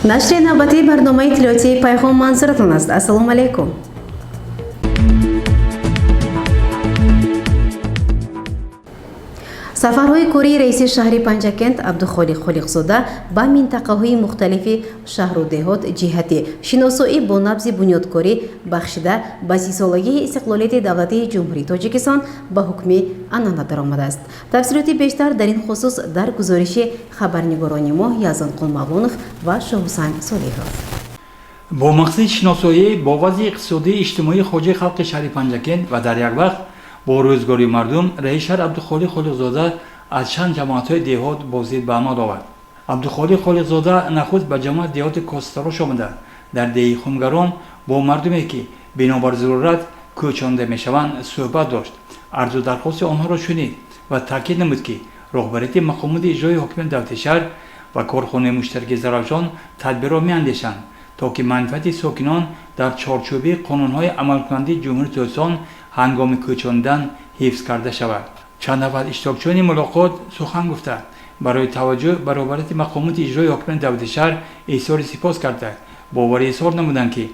Нашри навбатии барномаи иттилоотии «Пайғом» манзуратон аст. Ассалому алайкум. Сафарҳои кории раиси шаҳри Панҷакент Абдухолиқ Холиқзода ба минтақаҳои мухталифи шаҳру деҳот ҷиҳати шиносоӣ бо набзи бунёдкорӣ бахшида ба 30-солагии истиқлолияти давлатии Ҷумҳурии Тоҷикистон ба ҳукми анъана даромадааст. Тафсилоти бештар дар ин хусус дар гузориши хабарнигорони мо Язон Қулмавлонов ва Шоҳҳусайн Солиҳов. Бо мақсади шиносоӣ бо вазъи иқтисодии иҷтимоии хоҷаи халқи шаҳри Панҷакент ва дар як вақт бо рӯзгори мардум, раиси шаҳр Абдухолиқ Холиқзода аз чанд ҷамоатҳои деҳот боздид ба амал овард. Абдухолиқ Холиқзода нахуст ба ҷамоати деҳоти Костарош омада, дар деҳи Хумгарон бо мардуме, ки бинобар зарурат кӯчонда мешаванд, суҳбат дошт, арзу дархости онҳоро шунид ва таъкид намуд, ки роҳбарияти мақомоти иҷрои ҳокимияти давлати шаҳр ва корхонаи муштараки Зарафшон тадбирро меандешанд, то ки манфиати сокинон дар чорчӯби қонунҳои амалкунандаи Ҷумҳурии Тоҷикистон ҳангоми кӯчонидан ҳифз карда шавад. Чанд нафар иштирокчиёни мулоқот сухан гуфта, барои таваҷҷӯҳ ба роҳбарияти мақомоти иҷрои ҳокимияти давлати шаҳр изҳори сипос карда, боварӣ изҳор намуданд, ки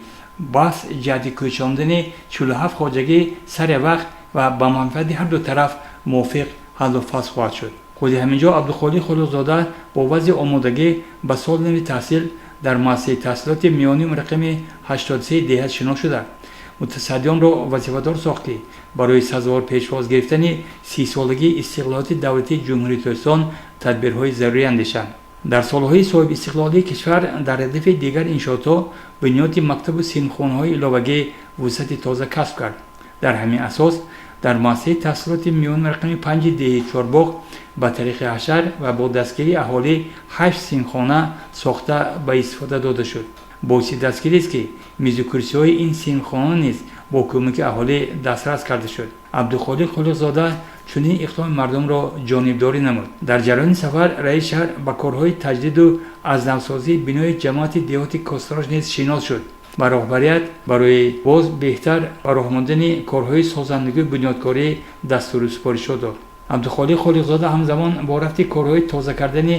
баҳс ҷиҳати кӯчондани 47 хоҷагӣ сари вақт ва ба манфиати ҳарду тараф мувофиқ ҳаллу фасл хоҳад шуд. Худи ҳамин ҷо Абдухолиқ Холиқзода бо вазъи омодагӣ ба соли нави таҳсил дар муассисаи таҳсилоти миёнии рақами 83 деҳа шинос шуда, мутасаддиёнро вазифадор сохт, ки барои сазовор пешвоз гирифтани 30-солагии истиқлолияти давлатии Ҷумҳурии Тоҷикистон тадбирҳои зарурӣ андешанд. Дар солҳои соҳибистиқлолии кишвар дар радифи дигар иншоотҳо бунёди мактабу синфхонаҳои иловагӣ вусъати тоза касб кард. Дар ҳамин асос дар муассисаи таҳсилоти миёни рақами 5-и деҳи Чорбоғ ба тариқи ҳашар ва бо дастгирии аҳолӣ ҳашт синфхона сохта ба истифода дода шуд. Боиси дастгирист, ки мизу курсиҳои ин синфхона низ бо кӯмаки аҳолӣ дастрас карда шуд. Абдухолиқ Холиқзода чунин иқдоми мардумро ҷонибдорӣ намуд. Дар ҷараёни сафар раиси шаҳр ба корҳои таҷдиду аз навсозии бинои ҷамоати деҳоти Костарош низ шинос шуд. Ба роҳбарият барои боз беҳтар ба роҳ мондани корҳои созандагию бунёдкорӣ дастуру супоришҳо дод. Абдухолиқ Холиқзода ҳамзамон бо рафти корҳои тоза кардани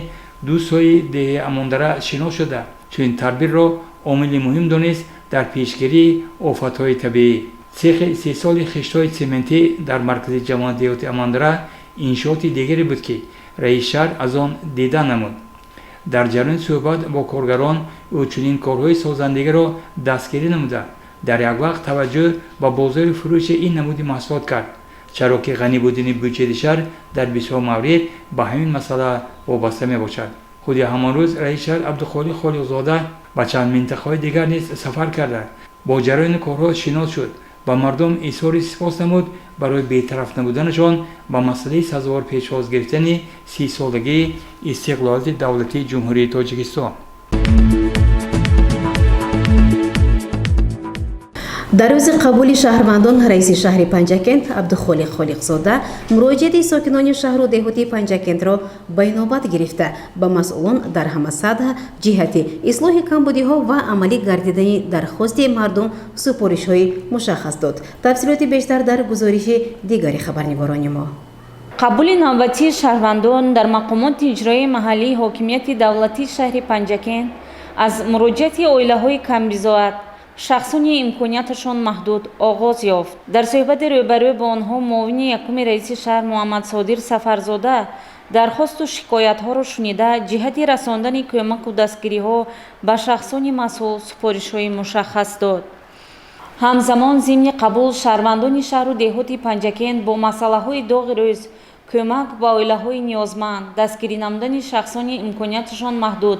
ду сои деҳи Амондара шинос шуда, чунин тадбирро омили муҳим донист дар пешгирии офатҳои табиӣ. Цехи истеҳсоли хиштҳои сементӣ дар маркази ҷамоати деҳоти Амондара иншооти дигаре буд, ки раиси шаҳр аз он дида намуд. Дар ҷараёни суҳбат бо коргарон ӯ чунин корҳои созандагиро дастгирӣ намуда, дар як вақт таваҷҷӯҳ ба бозори фурӯши ин намуди маҳсулот кард, чаро ки ғанӣ будани бюҷети шаҳр дар бисёр маврид ба ҳамин масъала вобаста мебошад. Худи ҳамон рӯз раиси шаҳр Абдухолиқ Холиқзода ба чанд минтақаҳои дигар низ сафар карда, бо ҷараёни корҳо шинос шуд, ба мардум изҳори сипос намуд барои бетараф набуданашон ба масъалаи сазовор пешвоз гирифтани 30-солагии истиқлолияти давлатии Ҷумҳурии Тоҷикистон. Дар рӯзи қабули шаҳрвандон раиси шаҳри Панҷакент Абдухолиқ Холиқзода муроҷиати сокинони шаҳру деҳоти Панҷакентро ба инобат гирифта, ба масъулон дар ҳама сатҳ ҷиҳати ислоҳи камбудиҳо ва амалӣ гардидани дархости мардум супоришҳои мушаххас дод. Тафсилоти бештар дар гузориши дигари хабарнигорони мо. Қабули навбатии шаҳрвандон дар мақомоти иҷроии маҳаллии ҳокимияти давлатии шаҳри Панҷакент аз муроҷиати оилаҳои камбизоат, шахсони имконияташон маҳдуд оғоз ёфт. Дар суҳбати рӯбарӯ бо онҳо муовини якуми раиси шаҳр Муҳаммадсодир Сафарзода дархосту шикоятҳоро шунида, ҷиҳати расондани кӯмаку дастгириҳо ба шахсони масъул супоришҳои мушаххас дод. Ҳамзамон зимни қабул шаҳрвандони шаҳру деҳоти Панҷакент бо масъалаҳои доғи рӯз, кӯмак ба оилаҳои ниёзманд, дастгирӣ намудани шахсони имконияташон маҳдуд,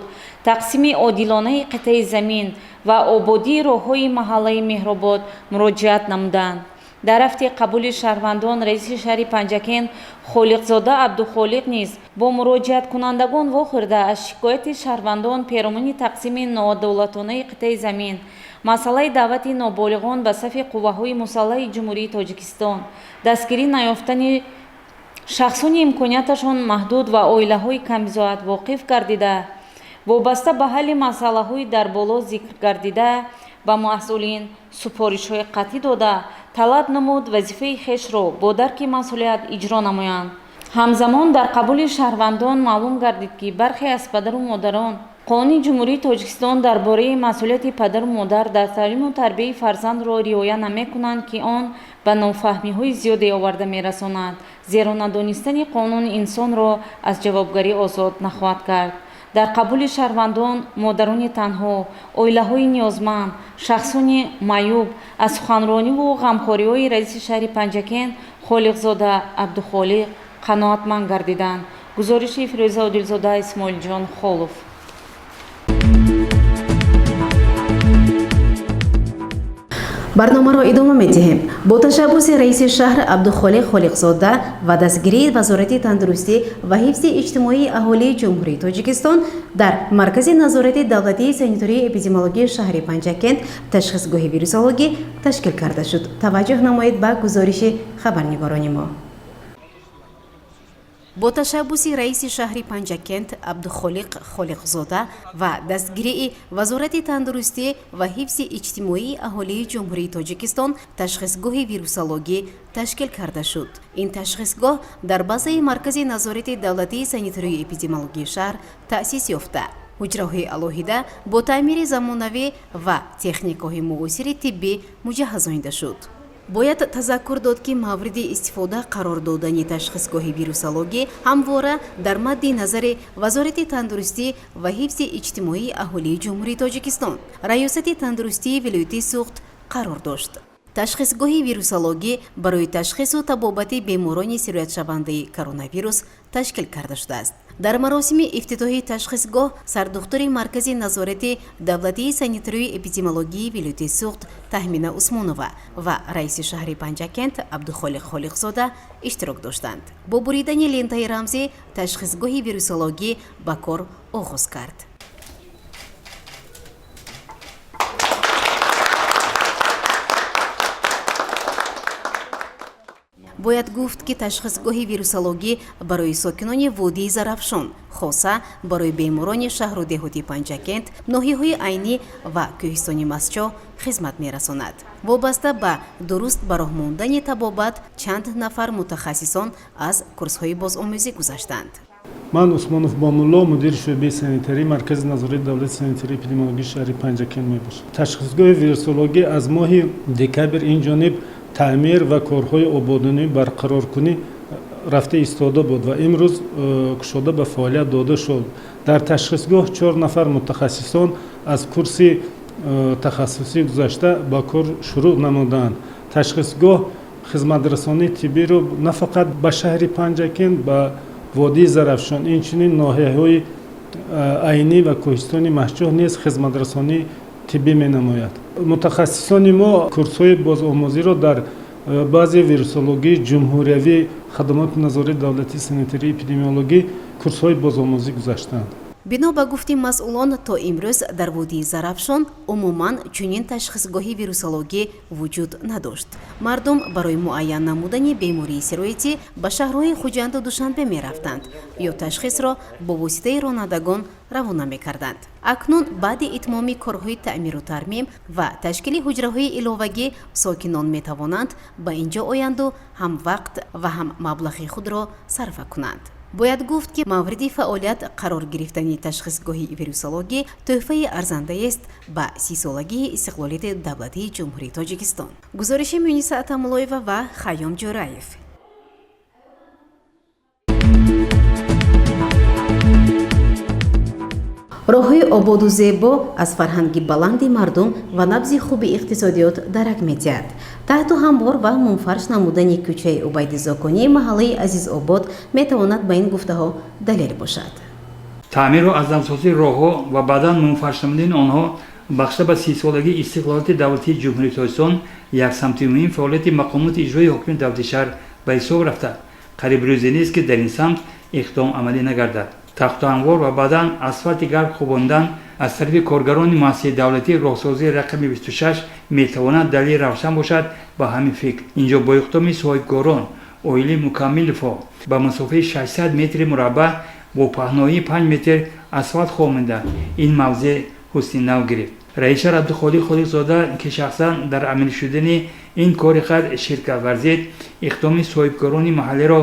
тақсими одилонаи қитъаи замин ва ободии роҳҳои маҳаллаи Меҳробод муроҷиат намуданд. Дар рафти қабули шаҳрвандон раиси шаҳри Панҷакент Холиқзода Абдухолиқ низ бо муроҷиаткунандагон вохӯрда, аз шикояти шаҳрвандон перомуни тақсими ноадолатонаи қитъаи замин, масъалаи даъвати ноболиғон ба сафи қувваҳои мусаллаҳи Ҷумҳурии Тоҷикистон, дастгирӣ наёфтани Шахсони имконияташон маҳдуд ва оилаҳои камбизоат воқиф гардида, вобаста ба ҳалли масъалаҳои дар боло зикр гардида ба масъулин супоришҳои қатъӣ дода, талаб намуд вазифаи хешро бо дарки масъулият иҷро намоянд. Ҳамзамон дар қабули шаҳрвандон маълум гардид, ки бархе аз падару модарон Қонуни Ҷумҳурии Тоҷикистон дар бораи масъулияти падару модар дар таълиму тарбияи фарзандро риоя намекунанд, ки он ба нофаҳмиҳои зиёде оварда мерасонад, зеро надонистани қонун инсонро аз ҷавобгарӣ озод нахоҳад кард. Дар қабули шаҳрвандон модарони танҳо, оилаҳои ниёзманд, шахсони маъюб аз суханрониву ғамхориҳои раиси шаҳри Панҷакент Холиқзода Абдухолиқ қаноатманд гардиданд. Гузориши Фирӯза Одилзода, Исмоилҷон Холов. Барномаро идома медиҳем. Бо ташаббуси раиси шаҳр Абдухолиқ Холиқзода ва дастгирии Вазорати тандурустӣ ва ҳифзи иҷтимоии аҳолии Ҷумҳурии Тоҷикистон дар Маркази назорати давлатии санитарии эпидемиологии шаҳри Панҷакент ташхисгоҳи вирусологӣ ташкил карда шуд. Таваҷҷӯҳ намоед ба гузориши хабарнигорони мо. Бо ташаббуси раиси шаҳри Панҷакент Абдухолиқ Холиқзода ва дастгирии Вазорати тандурустӣ ва ҳифзи иҷтимоии аҳолии Ҷумҳурии Тоҷикистон ташхисгоҳи вирусологӣ ташкил карда шуд. Ин ташхисгоҳ дар базаи Маркази назорати давлатии санитарию эпидемиологии шаҳр таъсис ёфта, ҳуҷраҳои алоҳида бо таъмири замонавӣ ва техникаҳои муосири тиббӣ муҷаҳҳазонида шуд. Бояд тазаккур дод, ки мавриди истифода қарор додани ташхисгоҳи вирусологӣ ҳамвора дар мадди назари Вазорати тандурустӣ ва ҳифзи иҷтимоии аҳолии Ҷумҳурии Тоҷикистон, Раёсати тандурустии вилояти Суғд қарор дошт. Ташхисгоҳи вирусологӣ барои ташхису табобати беморони сироятшавандаи коронавирус ташкил карда шудааст. Дар маросими ифтитоҳи ташхисгоҳ сардухтури Маркази назорати давлатии санитарию эпидемиологии вилояти Суғд Таҳмина Усмонова ва раиси шаҳри Панҷакент Абдухолиқ Холиқзода иштирок доштанд. Бо буридани лентаи рамзӣ ташхисгоҳи вирусологӣ ба кор оғоз кард. Бояд гуфт, ки ташхисгоҳи вирусологӣ барои сокинони водии Зарафшон, хоса барои беморони шаҳру деҳоти Панҷакент, ноҳияҳои Айнӣ ва кӯҳистони Мастчоҳ хизмат мерасонад. Вобаста ба дуруст ба роҳ мондани табобат чанд нафар мутахассисон аз курсҳои бозомӯзӣ гузаштанд. Ман Усмонов Бомулло, мудири шӯъбаи санитарии Маркази назорати давлати санитарии эпидемиологии шаҳри Панҷакент мебошам. Ташхисгоҳи вирусологӣ аз моҳи декабр ин ҷониб таъмир ва корҳои ободонӣ барқароркунӣ рафта истода буд ва имрӯз кушода ба фаъолият дода шуд. Дар ташхисгоҳ 4 нафар мутахассисон аз курси тахассусӣ гузашта ба кор шурӯъ намуданд. Ташхисгоҳ хизматрасонии тиббиро на фақат ба шаҳри Панҷакент, ба водии Зарафшон, инчунин ноҳияҳои Айнӣ ва кӯҳистони Мастчоҳ низ хизматрасонии тиббӣ менамояд. Мутахассисони мо курсҳои бозомӯзиро дар баъзе вирусологии ҷумҳуриявӣ хадамоти назорати давлатии санитарии эпидемиологӣ курсҳои бозомӯзӣ гузаштанд. Бино ба гуфти масъулон, то имрӯз дар водии Зарафшон умуман чунин ташхисгоҳи вирусологӣ вуҷуд надошт. Мардум барои муайян намудани бемории сироятӣ ба шаҳрҳои Хуҷанду Душанбе мерафтанд ё ташхисро бо воситаи ронандагон равона мекарданд. Акнун баъди итмоми корҳои таъмиру тармим ва ташкили ҳуҷраҳои иловагӣ сокинон метавонанд ба ин ҷо оянду ҳам вақт ва ҳам маблағи худро сарфа кунанд. Бояд гуфт, ки мавриди фаъолият қарор гирифтани ташхисгоҳи вирусологӣ тӯҳфаи арзандаест ба 30-солагии истиқлолияти давлатии Ҷумҳурии Тоҷикистон. Гузориши Муниса Атамуллоева ва Хайём Ҷӯраев. Роҳҳои ободу зебо аз фарҳанги баланди мардум ва набзи хуби иқтисодиёт дарак медиҳад. Таҳту ҳамвор ва мунфарш намудани кӯчаи Убайди Зоконии маҳаллаи Азизобод метавонад ба ин гуфтаҳо далел бошад. Таъмиру азнавсозии роҳҳо ва баъдан мунфарш намудани онҳо бахшида ба 30-солагии истиқлолияти давлатии Ҷумҳурии Тоҷикистон як самти муҳим фаъолияти мақомоти иҷроии ҳокимияти давлати шаҳр ба ҳисоб рафта, қариб рӯзе нест, ки дар ин самт иқдом амалӣ нагардад. Тахту ҳамвор ва баъдан асфалти гарм хубондан аз тарафи коргарони муассисаи давлатии роҳсозии рақами 26 метавонад далели равшан бошад ба ҳамин фикр. Инҷо бо иқдоми соҳибкорон оилаи Мукаммиловҳо Ба масофаи 600 метри мураббаъ бо паҳноии 5 метр асфалт хомида, ин мавзеъ ҳусни нав гирифт. Раиси шаҳр Абдухолиқ Холиқзода, ки шахсан дар амалӣ шудани ин кори хайр ширкат варзид, иқдоми соҳибкорони маҳаллиро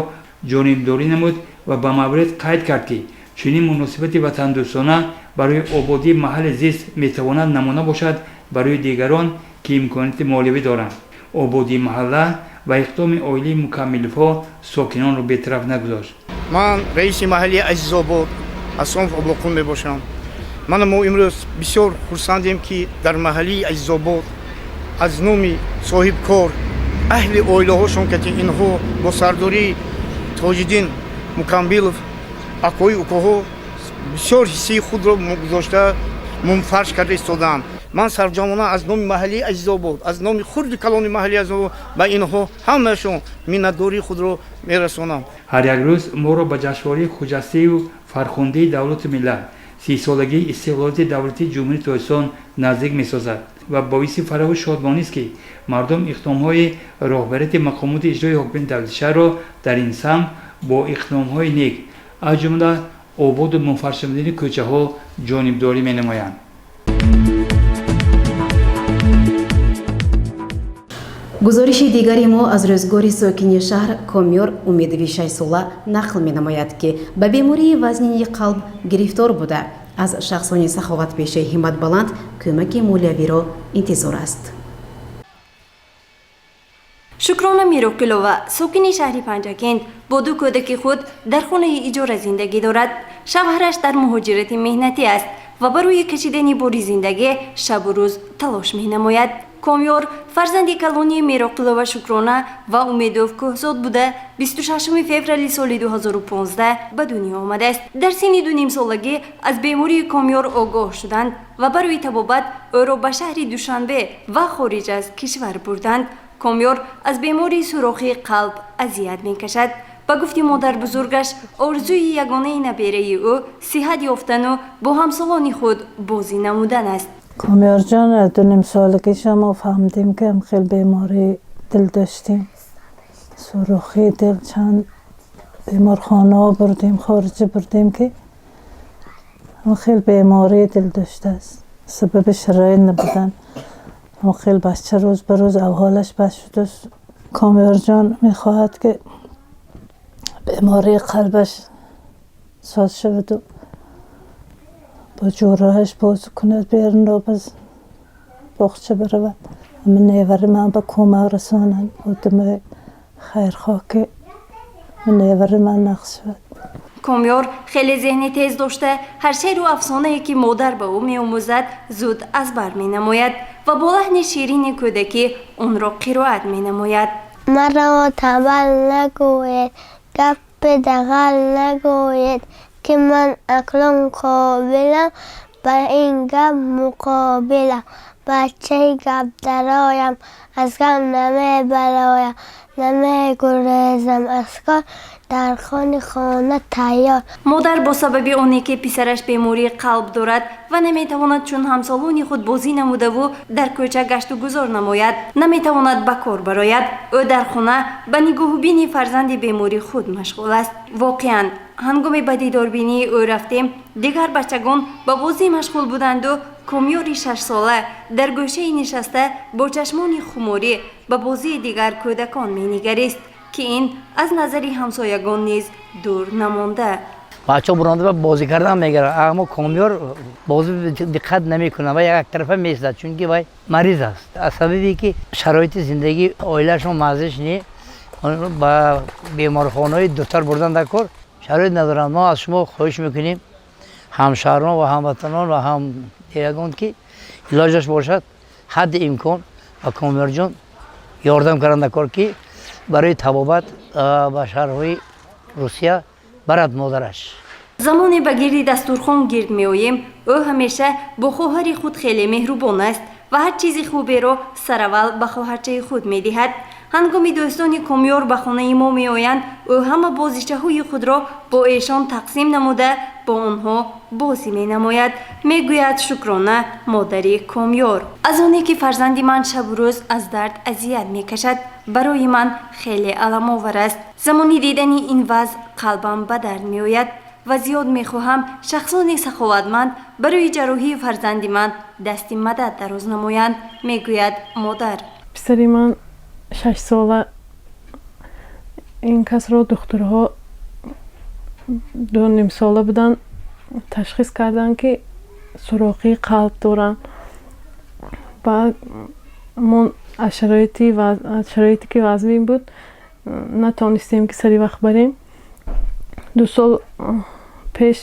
ҷонибдорӣ намуд ва ба маврид қайд кард, ки чунин муносибати ватандӯстона барои ободии маҳалли зист метавонад намуна бошад барои дигарон, ки имконияти молиявӣ доранд. Ободии маҳалла ва иқдоми оилаи Мукаммиловҳо сокинонро бетараф нагузошт. Ман раиси маҳаллии Азизобод Асонов Облоқун мебошам. Мана, мо имрӯз бисёр хурсандем, ки дар маҳаллии Азизобод аз номи соҳибкор аҳли оилаҳошон ки инҳо бо сардории Тоҷиддин Мукамбилов, акои укоҳо, бисёр ҳиссаи худро гузошта, мунфарш карда истодаанд. Ман сарҷамона аз номи маҳаллии Азизобод, аз номи хурди калони маҳаллии Азизобод ба инҳо ҳамаашон миннатдории худро мерасонам. Ҳар як рӯз моро ба ҷашнвории хуҷастию фархундии давлату миллат, 30-солагии истиқлолияти давлатии Ҷумҳурии Тоҷикистон наздик месозад ва боиси фараҳу шодмонист, ки мардум иқдомҳои роҳбарияти мақомоти иҷрои ҳокимияти давлати шаҳрро дар ин самт бо иқдомҳои нек, аз ҷумла ободу мунфарш намудани кӯчаҳо, ҷонибдорӣ менамоянд. Гузориши дигари мо аз рӯзгори сокини шаҳр Комёр Умедови шашсола нақл менамояд, ки ба бемории вазнини қалб гирифтор буда, аз шахсони саховатпешаи ҳимматбаланд кӯмаки молиявиро интизор аст. Шукрона Мирокилова, сокини шаҳри Панҷакент, бо ду кӯдаки худ дар хонаи иҷора зиндагӣ дорад. Шавҳараш дар муҳоҷирати меҳнатӣ аст ва барои кашидани бори зиндагӣ шабу рӯз талош менамояд. Комёр фарзанди калонии Мероқилова Шукрона ва Умедов Кӯҳзод буда, 26 феврали соли 2015 ба дунё омадааст. Дар синни дунимсолагӣ аз бемории Комёр огоҳ шуданд ва барои табобат ӯро ба шаҳри Душанбе ва хориҷ аз кишвар бурданд. Комёр аз бемории сурохии қалб азият мекашад. Ба гуфти модарбузургаш, орзуи ягонаи набераи ӯ сиҳат ёфтану бо ҳамсолони худ бозӣ намудан аст. Комёрҷон, 2.5 солагиша мо фаҳмидем, ки хел бемории дил доштем, сурохи дил. Чанд беморхонаҳо бурдем, хориҷа бурдем, ки хел бемории дил доштааст. Сабаби шароит набудан. Хел бача рӯз ба рӯз авҳолаш бад шудааст. Комёрҷон мехоҳад, ки бемории қалбаш соз шаваду бо ҷӯроҳаш бозӣ кунад, берунро ба боғча биравад. Ама невари ман ба кӯмак расонанд, одамои хайрхоҳ, ки невари ман нақс шавад. Комёр хеле зеҳни тез дошта, ҳар шеъру афсонае, ки модар ба ӯ меомӯзад, зуд аз бар менамояд ва бо лаҳни ширини кӯдакӣ онро қироат менамояд. Маро танбал нагӯед, гапи дағал нагӯед, ки ман акнун қобилам, ба ин гап муқобилам. Бачаи гапдароям, аз гап намебароям, намегурезам аз кор, дар хони хона тайёр. Модар бо сабаби оне ки писараш бемории қалб дорад ва наметавонад чун ҳамсолони худ бозӣ намудаву дар кӯча гашту гузор намояд, наметавонад ба кор барояд, ӯ дар хона ба нигоҳубини фарзанди бемори худ машғул аст. Воқеан, ҳангоми ба дидорбинии ӯ рафтем, дигар бачагон ба бозӣ машғул буданду Комёри шашсола дар гӯшаи нишаста бо чашмони хуморӣ ба бозии дигар кӯдакон менигарист, ки ин аз назари ҳамсоягон низ дур намонда. Бачаҳо буронда бозӣ кардан мегиранд, аммо Комёр бозӣ диққат намекунад ва як тарафа меистад, чунки вай мариз аст. Аз сабабе ки шароити зиндагии оилаашон маззиш не, ба беморхонаҳои дуртар бурдан дар кор шароит надоранд. Мо аз шумо хоҳиш мекунем, ҳамшаҳрон ва ҳамватанон ва ҳамдиягон, ки илоҷаш бошад, ҳадди имкон ба Комёрҷон ёрдам кардан дар кор, ки барои табобат ба шаҳрҳои Русия барад модараш. Замоне ба гирди дастурхон гирд меоем, ӯ ҳамеша бо хоҳари худ хеле меҳрубон аст ва ҳар чизи хуберо сараввал ба хоҳарчаи худ медиҳад. Ҳангоми дӯстони Комёр ба хонаи мо меоянд, ӯ ҳама бозичаҳои худро бо эшон тақсим намуда, бо онҳо бозӣ менамояд, мегӯяд Шукрона, модари Комёр. Аз оне ки фарзанди ман шабу рӯз аз дард азият мекашад, барои ман хеле аламовар аст. Замони дидани ин вазъ қалбам ба дард меояд ва зиёд мехоҳам шахсони саховатманд барои ҷарроҳии фарзанди ман дасти мадад дароз намоянд, мегӯяд модар. Писари ман 6 сола. Ин касро духтурҳо 2,5 сола буданд, ташхис карданд, ки сурохии қалб доранд. Баъд мо аз шароите ки вазмин буд, натонистем, ки сари вақт барем. 2 сол пеш,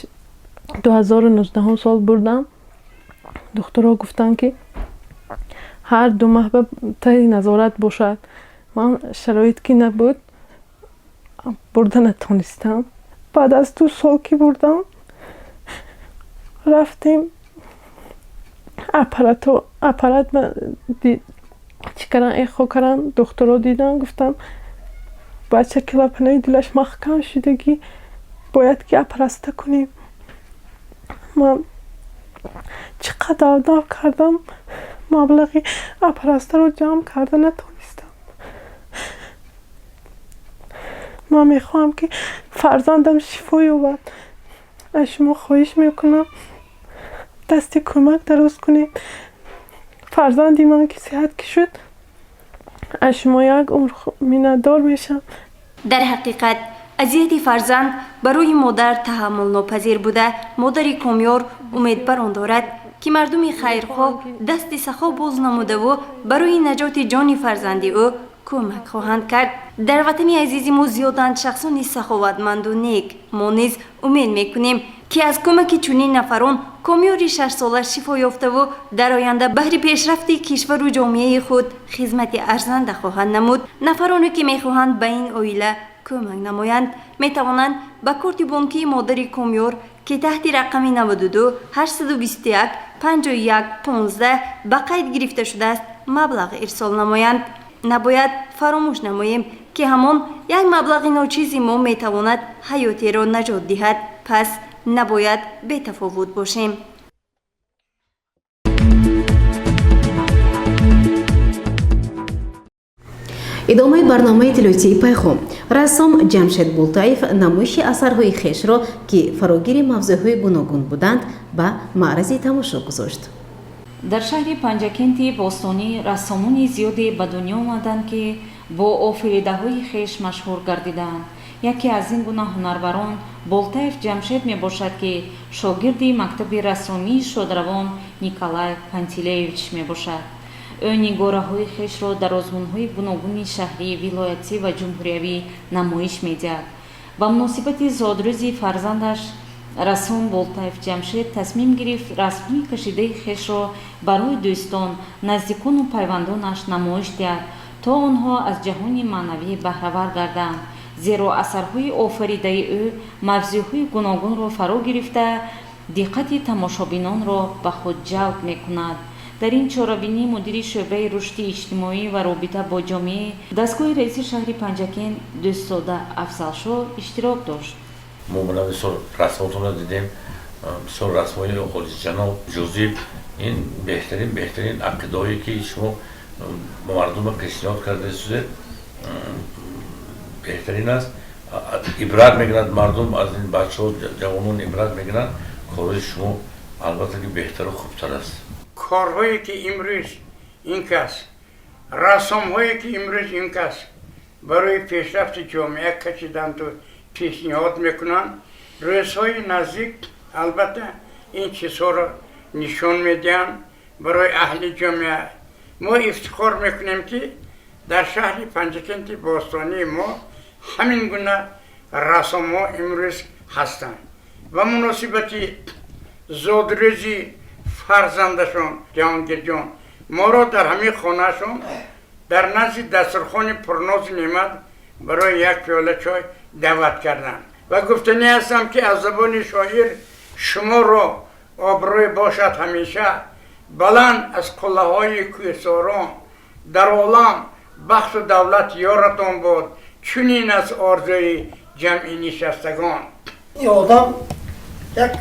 2019-ум сол бурдам. Духтурҳо гуфтанд, ки ҳар 2 маҳ ба таи назорат бошад. Ман шароит ки набуд, бурда натонистам. Баъд аз 2 сол ки бурдам, рафтем, аппарат чӣ кардан, эхо кардан. Духтурҳо дидан, гуфтанд, бача клапанаи дилаш маҳкам шудагӣ, бояд ки операция кунем. Ман чӣ қадар дав кардам, маблағи операцияро ҷамъ карда натонистам. Ман мехоҳам, ки фарзандам шифо ёбад. Аз шумо хоҳиш мекунам, дасти кӯмак дароз кунед. Фарзанди ман ки сиҳат ки шуд, аз шумо як умр миннатдор мешавам. Дар ҳақиқат, азияти фарзанд барои модар таҳаммулнопазир буда, модари Комёр умед бар он дорад, ки мардуми хайрхоҳ дасти сахо боз намудаву барои наҷоти ҷони фарзанди ӯ кӯмак хоҳанд кард. Дар ватани азизи мо зиёданд шахсони саховатманду нек. Мо низ умед мекунем, ки аз кӯмаки чунин нафарон Комёри 6-сола шифо ёфтаву дар оянда баҳри пешрафти кишвару ҷомеаи худ хизмати арзанда хоҳанд намуд. Нафароне ки мехоҳанд ба ин оила кӯмак намоянд, метавонанд ба корти бонкии модари Комёр, ки таҳти рақами 92 821 51 15 ба қайд гирифта шудааст, маблағ ирсол намоянд. Набояд фаромӯш намоем, ки ҳамон як маблағи ночизи мо метавонад ҳаётеро наҷот диҳад. Пас набояд бетафовут бошем. Идомаи барномаи иттилоотии «Пайғом». Рассом Ҷамшед Болтаев намоиши асарҳои хешро, ки фарогири мавзӯъҳои гуногун буданд, ба маърази тамошо гузошт. Дар шаҳри Панҷакенти бостонӣ рассомони зиёде ба дунё омаданд, ки бо офаридаҳои хеш машҳур гардиданд. Яке аз ин гуна ҳунарварон Болтаев Ҷамшед мебошад, ки шогирди мактаби рассомии шодравон Николай Пантелеевич мебошад. Ӯ нигораҳои хешро дар озмунҳои гуногуни шаҳрӣ, вилоятӣ ва ҷумҳуриявӣ намоиш медиҳад. Ба муносибати зодрӯзи фарзандаш рассом Болтаев Ҷамшед тасмим гирифт расмҳои кашидаи хешро барои дӯстон, наздикону пайвандонаш намоиш диҳад, то онҳо аз ҷаҳони маънавӣ баҳравар гарданд, зеро асарҳои офаридаи ӯ мавзӯъҳои гуногунро фаро гирифта, диққати тамошобинонро ба худ ҷалб мекунад. Дар ин чорабинӣ мудири шӯъбаи рушди иҷтимоӣ ва робита бо ҷомеа дастгоҳи раиси шаҳри Панҷакент Дӯстзода Афзалшоҳ иштирок дошт. Мо мана бисёр расмотонро дидем, бисёр расмҳои олиҷаноб, ҷозиб. Ин беҳтарин ақидаҳое, ки шумо ба мардума пешниҳод карда, беҳтарин аст. Ибрат мегиранд мардум аз ин, бачаҳо, ҷавонон ибрат мегиранд. Корҳои шумо албатта ки беҳтару хубтар аст. Корҳое ки имрӯз ин кас, рассомҳое ки имрӯз ин кас барои пешрафти ҷомеа кашиданду пешниҳод мекунанд, рӯзҳои наздик албатта ин чизҳоро нишон медиҳанд барои аҳли ҷомеа. Мо ифтихор мекунем, ки дар шаҳри Панҷакенти бостонии мо ҳамин гуна рассомҳо имрӯз ҳастанд. Ба муносибати зодрӯзи фарзандашон Ҷаҳонгирҷон моро дар ҳамин хонаашон дар назди дастурхони пурнозу неъмат барои як пиёла чой даъват карданд. Ва гуфтанӣ ҳастам, ки аз забони шоир: «Шуморо обрӯй бошад ҳамеша баланд аз қуллаҳои кӯҳсорон, дар олам Бахту давлат ёратон бод. Чунин аст орзуи ҷамъи нишастагон. Ин одам як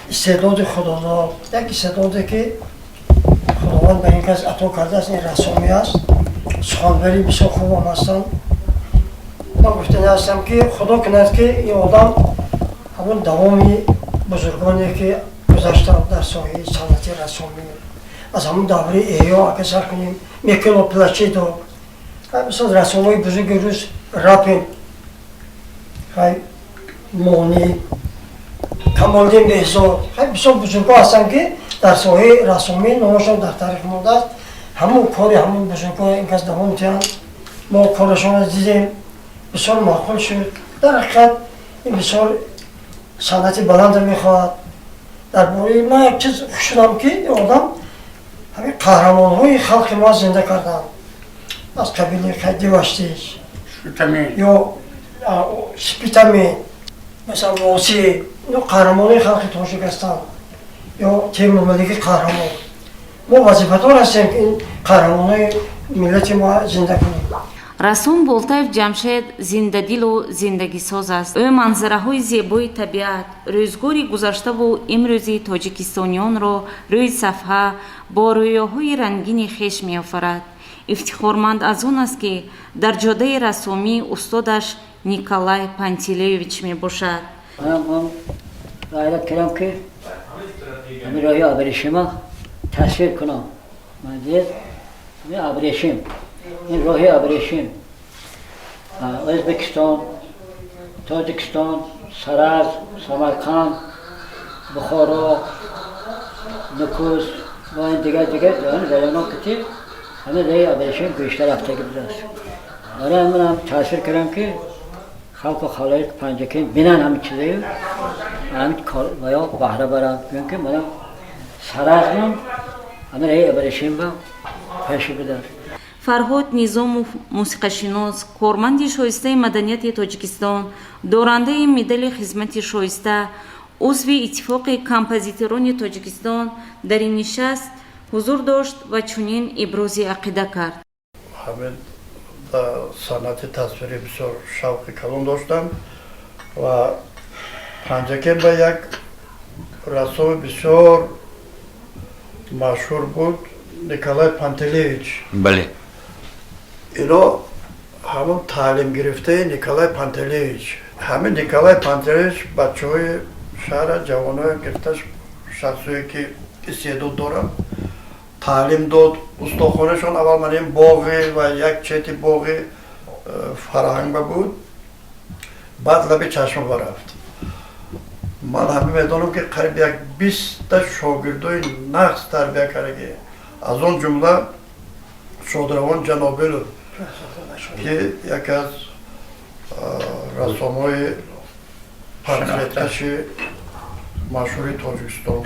истеъдоди худодод, як истеъдоде ки Худованд ба ин кас ато кардааст, ин рассомӣ аст. Суханвари бисёр хубам ҳастанд. Ман гуфтани ҳастам, ки Худо кунад, ки ин одам ҳамон давоми бузургоне ки гузаштанд дар соҳаи санъати рассомӣ, аз ҳамон давраи эҳё ака сар кунем, Микело Плачидо, мисол, рассомҳои бузурги рус, Рапин, Мони, Камолдин Беҳзод, бисёр бузургҳо ҳастанд, ки дар соҳаи рассомӣ номашон дар таърих мондааст. Ҳамон кори ҳамон бузургҳо ин кас давом диҳанд. Мо корашонро дидем, бисёр маъқул шуд. Дар ҳақиқат, ин бисёр санъати баланда мехоҳад. Дар бораи ман як чиз хуш шудам, ки ин одам ҳамин қаҳрамонҳои халқи мо зинда карданд, аз қабили Деваштич ё Спитамен, масалан, Восеъ. Ино қаҳрамонои халқи тоҷик ҳастанд, ё Темурмалики қаҳрамон. Мо вазифадор ҳастем, ки ин қаҳрамонои миллати мо зинда кунем. Рассом Болтаев Ҷамшед зиндадилу зиндагисоз аст. Ӯ манзараҳои зебои табиат, рӯзгори гузаштаву имрӯзи тоҷикистониёнро рӯи сафҳа бо рӯёҳои рангини хеш меофарад. Ифтихорманд аз он аст, ки дар ҷодаи рассомӣ устодаш Николай Пантелеевич мебошад. Ғайрат кардам, ки ҳамин роҳи абрешима тасвир кунам. Манзил абрешим, ин роҳи абрешим Ӯзбекистон, Тоҷикистон, Саразм, Самарқанд, Бухоро, Нукус ва ин дигар дигар районҳо ки ҳамин роҳи абрешим гӯшта рафтагӣ будааст. Барои ҳамин ҳам тасвир кардам, ки халқу халоиқ Панҷакент бинан ҳамин чизаю, ҳамин ва ё баҳра баранд, гӯям, ки манам Саразмам ҳамин роҳи абрешим ба пеши будааст. Фарҳод Низомов, мусиқашинос, корманди шоистаи маданияти Тоҷикистон, дорандаи медали хизмати шоиста, узви Иттифоқи композиторони Тоҷикистон, дар ин нишаст ҳузур дошт ва чунин ибрози ақида кард. Ҳамин санъати тасвирӣ бисёр шавқи калон доштам ва Панҷакент ба як рассоми бисёр машҳур буд, Николай Пантелеевич. Ино ҳамон таълим гирифтаи Николай Пантелеевич. Ҳамин Николай Пантелеевич бачаҳои шаҳра, ҷавоноя гирифта, шахсое ки истеъдод доранд, таълим дод. Устохонашон аввал ман ин боғи ва як чети боғи фарҳангба буд, баъд лаби чашма барафт. Ман ҳама медонам, ки қариб як 20-та шогирдои нағз тарбия кардагӣ, аз он ҷумла Шодравон Ҷанобилов, ки яке аз рассомҳои портреткаши машҳури Тоҷикистон,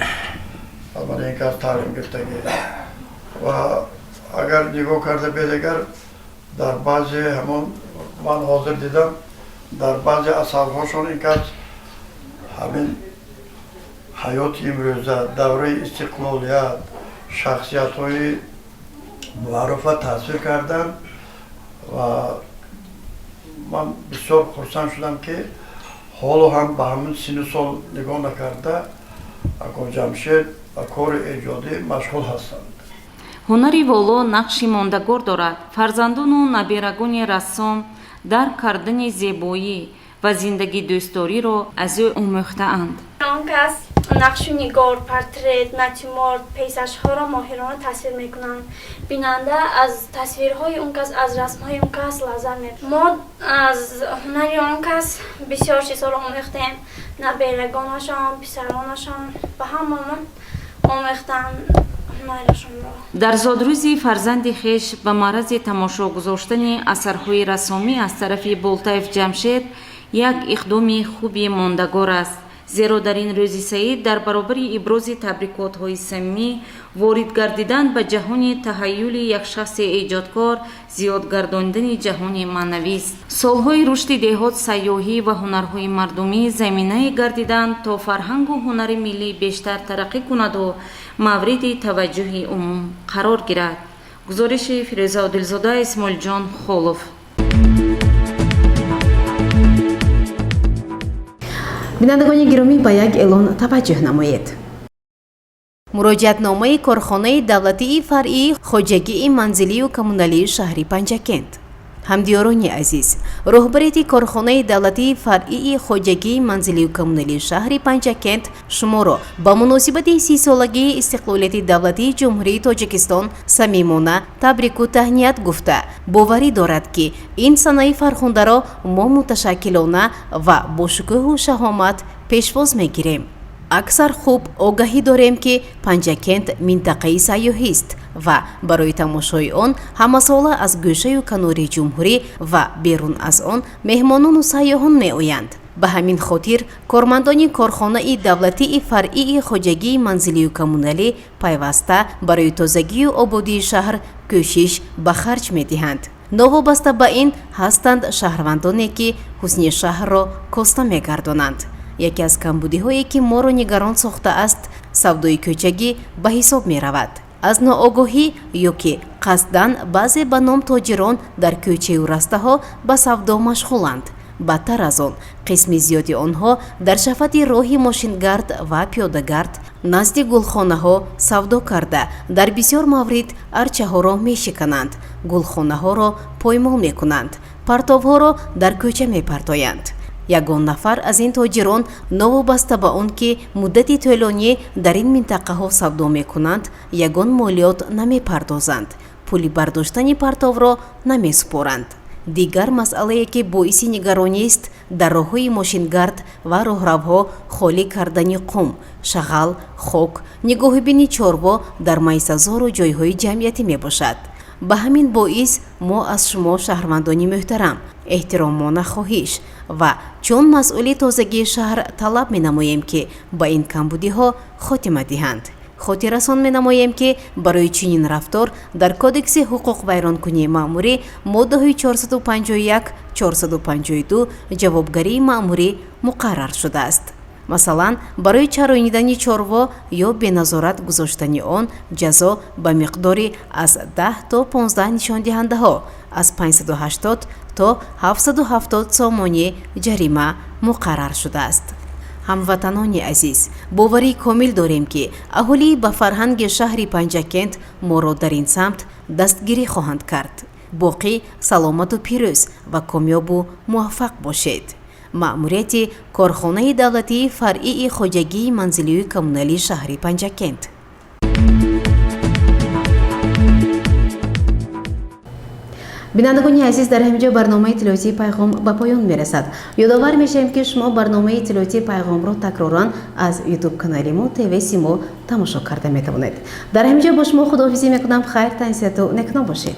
ман ин кас таълим гирифтагӣ. Ва агар нигоҳ карда бед, агар дар баъзе ҳамон ман ҳозир дидам, дар баъзе асарҳошон ин кас ҳамин ҳаёти имрӯза, давраи истиқлолият, шахсиятҳои маъруфа тасвир карданд. Ва ман бисёр хурсанд шудам, ки ҳоло ҳам ба ҳамин сину сол нигоҳ накарда, ако Ҷамшед ба кори эҷодӣ машғул ҳастанд. Ҳунари воло нақши мондагор дорад. Фарзандону набирагони рассом дарк кардани зебоӣ ва зиндагидӯстдориро аз ӯ омӯхтаанд. Он кас нақшу нигор, портрет, натюрморт, пейзажҳоро моҳирона тасвир мекунанд. Бинанда аз тасвирҳои он кас, аз расмҳои он кас лаззат мебарад. Мо аз ҳунари он кас бисёр чизҳоро омӯхтем. Наберагонашон, писаронашон ба ҳамамон омӯхтанд ҳунарашонро. Дар зодрӯзи фарзанди хеш ба маърази тамошо гузоштани асарҳои рассомӣ аз тарафи Болтаев Ҷамшед як иқдоми хуби мондагор аст, зеро дар ин рӯзи саид дар баробари ибрози табрикотҳои самимӣ, ворид гардидан ба ҷаҳони таҳайюли як шахси эҷодкор, зиёд гардонидани ҷаҳони маънавист. Солҳои рушди деҳот, сайёҳӣ ва ҳунарҳои мардумӣ заминае гардиданд, то фарҳангу ҳунари миллӣ бештар тараққӣ кунаду мавриди таваҷҷӯҳи умум қарор гирад. Гузориши Фирӯза Одилзода, Исмоилҷон Холов. Бинандагони гиромӣ, ба як эълон таваҷҷӯҳ намоед. Муроҷиатномаи корхонаи давлатии фаръии хоҷагии манзилию коммуналии шаҳри Панҷакент. Ҳамдиёрони азиз, роҳбарияти корхонаи давлатии фаръии хоҷагии манзилию коммуналии шаҳри Панҷакент шуморо ба муносибати 30-солагии истиқлолияти давлатии Ҷумҳурии Тоҷикистон самимона табрику таҳният гуфта, боварӣ дорад, ки ин санаи фархундаро мо муташаккилона ва бо шукӯҳу шаҳомат пешвоз мегирем. Аксар хуб огаҳӣ дорем, ки Панҷакент минтақаи сайёҳист ва барои тамошои он ҳамасола аз гӯшаю канори ҷумҳурӣ ва берун аз он меҳмонону сайёҳон меоянд. Ба ҳамин хотир кормандони корхонаи давлатии фаръии хоҷагии манзилию коммуналӣ пайваста барои тозагию ободии шаҳр кӯшиш ба харҷ медиҳанд. Новобаста ба ин ҳастанд шаҳрвандоне, ки ҳусни шаҳрро коста мегардонанд. Яке аз камбудиҳое, ки моро нигарон сохтааст, савдои кӯчагӣ ба ҳисоб меравад. Аз ноогоҳӣ ё ки қасдан баъзе ба ном тоҷирон дар кӯчаю растаҳо ба савдо машғуланд. Бадтар аз он, қисми зиёди онҳо дар шафати роҳи мошингард ва пиёдагард назди гулхонаҳо савдо карда, дар бисёр маврид арчаҳоро мешикананд, гулхонаҳоро поймол мекунанд, партовҳоро дар кӯча мепартоянд. Ягон нафар аз ин тоҷирон, новобаста ба он ки муддати тӯлонӣ дар ин минтақаҳо савдо мекунанд, ягон молиёт намепардозанд, пули бардоштани партовро намесупоранд. Дигар масъалае, ки боиси нигаронист, дар роҳҳои мошингард ва роҳравҳо холӣ кардани қум, шағал, хок, нигоҳубини чорво дар майсазору ҷойҳои ҷамъиятӣ мебошад. Ба ҳамин боис мо аз шумо, шаҳрвандони муҳтарам, эҳтиромона хоҳиш ва чун масъули тозагии шаҳр талаб менамоем, ки ба ин камбудиҳо хотима диҳанд. Хотиррасон менамоем, ки барои чунин рафтор дар Кодекси ҳуқуқвайронкунии маъмурӣ моддаҳои 451, 452 ҷавобгарии маъмурӣ муқаррар шудааст. Масалан, барои чаронидани чорво ё беназорат гузоштани он ҷазо ба миқдори аз 10 то 15 нишондиҳандаҳо аз 580 то 770 сомонӣ ҷарима муқаррар шудааст. Ҳамватанони азиз, боварии комил дорем, ки аҳолии ба фарҳанги шаҳри Панҷакент моро дар ин самт дастгирӣ хоҳанд кард. Боқӣ саломату пирӯз ва комёбу муваффақ бошед. Маъмурияти корхонаи давлатии фаръии хоҷагии манзилию коммуналии шаҳри Панҷакент. Бинандагони азиз, дар ҳамин ҷо барномаи иттилоотии Пайғом ба поён мерасад. Ёдовар мешавем, ки шумо барномаи иттилоотии Пайғомро такроран аз ютуб канали мо ТВ Симо тамошо карда метавонед. Дар ҳамин ҷо бо шумо худоҳофизӣ мекунам. Хайр, тансиҳату некном бошед.